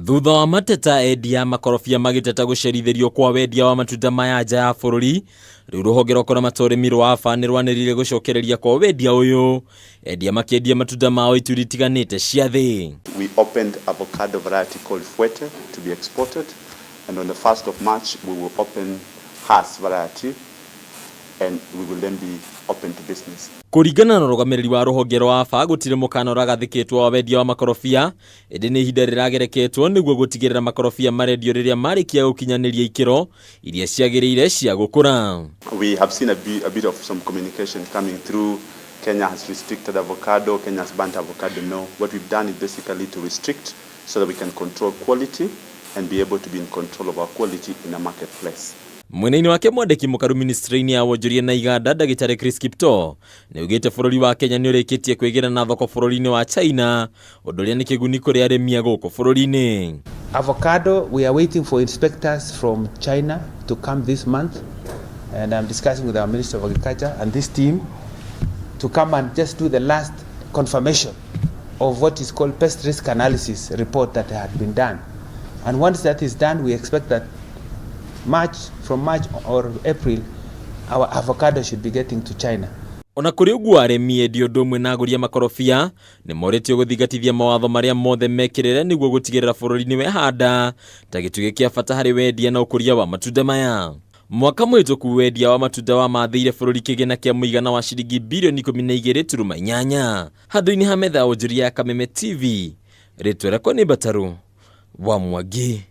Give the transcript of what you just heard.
Thutha wa mateta endia a makorobia magĩteta gũcerithĩrio kwa wendia wa matunda maya nja ya bũrũri, rĩu rũhonge rwa kũramata ũrĩmi rwa AFA nĩ rwanĩrĩire gũcokereria kwa wendia ũyũ, endia makĩendia matunda mao ituri itiganĩte cia thĩ. We opened avocado variety called Fuerte to be exported, and on the 1st of March we will open Hass variety and we will then be open to business. Kũringana na ũrũgamĩrĩri wa rũhonge rwa AFA gũtirĩ mũkana ũragathĩkĩtwo wa wendia wa makorobia, ĩndĩ nĩ ihinda rĩragereketwo nĩguo gũtigĩrĩra makorobia marendio rĩrĩa marĩkia gũkinyanĩria ikĩro iria ciagĩrĩire cia gũkũra. We have seen a bit of some communication coming through. Kenya has restricted avocado, Kenya has banned avocado. No, what we've done is basically to restrict so that we can control quality and be able to be in control of our quality in the marketplace. Mwena-inĩ wake mwandĩki mũkaru ministry-inĩ ya wonjoria na iganda ndagĩtarĩ Chris Kiptoo nĩ augĩte bũrũri wa Kenya nĩ ũrĩkĩtie kwĩgĩra na thoko bũrũri-inĩ wa China, ũndũ ũrĩa nĩ kĩguni kũrĩ arĩmi a gũkũ bũrũri-inĩ. Avocado, we are waiting for inspectors from China to come this month, and I'm discussing with our Minister of Agriculture and this team to come and just do the last confirmation of what is called pest risk analysis report that had been done. And once that is done, we expect that from March or April, our avocado should be getting to China. Ona kũrĩ ũguo arĩmi, endia ũndũ ũmwe na agũri a makorobia nĩ morĩtio gũthingatithia mawatho marĩa mothe mekĩrĩre nĩguo gũtigĩrĩra bũrũri nĩ wehanda ta gĩtugĩ kĩa bata harĩ wendia na ũkũria wa matunda maya. Mwaka mũhĩtũku wendia wa matunda wa mathĩire bũrũri kĩgĩna kĩa mũigana wa ciringi birioni 12.8. Handũ-inĩ ha metha ya wonjoria ya Kameme TV, rĩtwa rĩakwa nĩ Mbataru wa Mwangi.